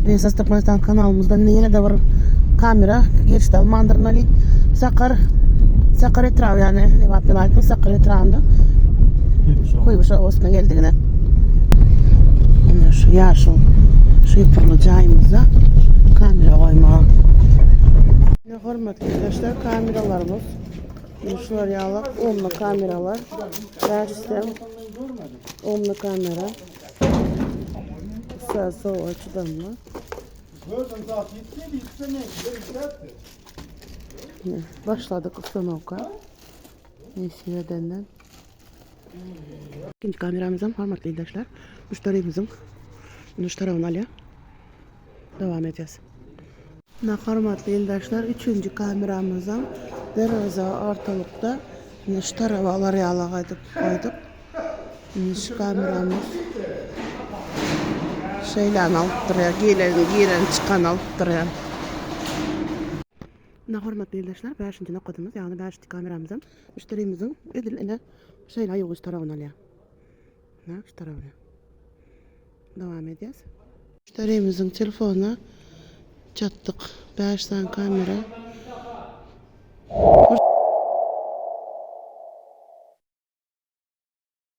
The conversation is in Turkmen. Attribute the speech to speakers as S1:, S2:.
S1: Biz Türkmenistan kanalymyzdan ýene-de bir kamera geçdi almandyr Nali. Sakar Sakar etraby ýagny Lebap welaýatynyň Sakar etrabynda Kuýbuş obasyna geldigine. Ine şu ýaşyl şifrli jaýymyzda kamera goýmaga. Ine hormatly ildeşler kameralarymyz. Şular ýaly umly kameralar. Bäşisem umly kamera. Sağ soğuğa çydamly. Başladyk ustanovka. Nesip edenden. İkinci kameramızam hormatly ildeşler. Müşderimizin şu tarafını alýar. Devam edeceğiz. Na hormatly ildeşler, üçünji kameramyzam derweze ortalykda ine şu taraba alar ýaly gaýdyp goýduk. Ine şu kameramyz şeýläni alyp durýar, giren, giren çykany alyp durýar. Ine hormatly ildeşler, bäşinji nokadymyz, ýagny bäşinji kameramyzam müşderimiziň edil ine şeýle aýuwgyç tarabyny alýar. Ine şu tarabyny. Dowam edýäs. Müşderimiziň telefonyna çatdyk. 5 sany kamera.